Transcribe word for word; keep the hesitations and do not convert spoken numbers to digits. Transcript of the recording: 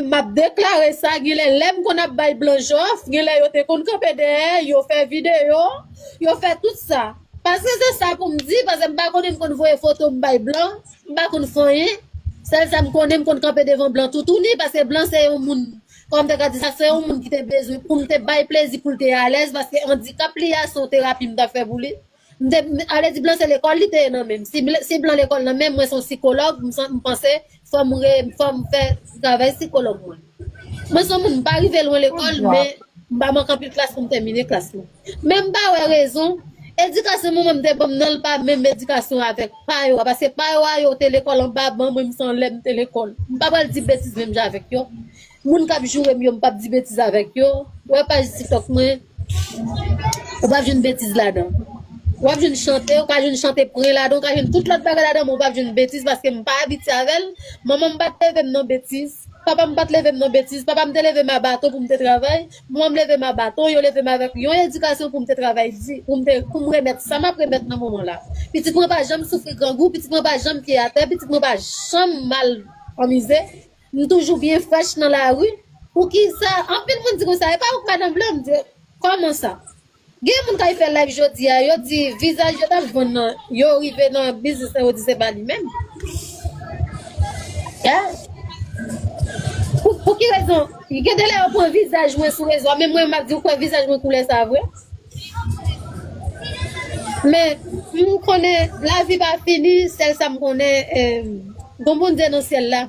m ap deklare sa, genlè lè m konn ap bay blan jòf, genlè yo te konn kanpe dèyè, yo fè videyo, yo fè tout sa. Paske se sa pou m di, paske m pa konnen m konn voye foto m bay blan, m pa konn fè anyen. Sèl sa m konnen, m konn kanpe devan blan toutouni, paske blan se yon moun, kòm m te ka di sa, se yon moun ki te bezwen pou m te bay plezi, pou l te alèz, paske andikap li a, se yon terapi m t ap fè pou li. M te, ale di blan se lekòl li te ye nan men m. Si, bl- si blan lekòl nan men m, mwen se yon sikològ, m, san- m panse fò m, re, fò m fè travay sikològ mwen. Mwen se yon moun, m pa rive lwen lekòl, men m pa manke anpil klas pou m tèmine klas mwen. Men m pa wè rezon. Edikasyon manman m te ban m nan, l pa menm edikasyon avèk pa yo a. Paske pa yo a, yo te lekòl anba ban mwen, m se anlè m te lekòl. M pa pral di betiz menm jan avèk yo. Moun k ap joure m yo, m p ap di betiz avèk yo. Ou wè paj TikTok mwen, ou p ap jwenn betiz ladan. W ap jwenn chante, ou ka jwenn chante pren ladan, ou ka jwenn tout lòt bagay ladan, men ou p ap jwenn betiz paske m pa abitye avè l. Manman m pa t leve m nan betiz. Papa m pa t leve m nan betiz. Papa m te leve m a baton pou m te travay. Manman m leve m a baton, yo leve m avèk yon edikasyon pou m te travay di, pou m te, pou m remèt sa m ap remèt nan moman la. Pitit mwen pa janm soufri grangou, pitit mwen pa janm pye atè, pitit mwen pa janm mal anmize. M toujou byen frèch nan lari. Poukisa? Anpil moun di konsa, e pa ou k madanm blan? M di, kòman sa? Gen moun k al fè live jodi a, yo di vizaj yo t ap vann nan, yo rive nan biznis lan, yo di se pa li menm. Eh? Pou, pou ki rezon? Gen de lè yo pran vizaj mwen sou rezo a, men mwen m ap di, ou kwè vizaj mwen koulè sa vre? Men, m konnen lavi pa fini, sèl sa m konnen, eh, gon Bondye nan syèl la.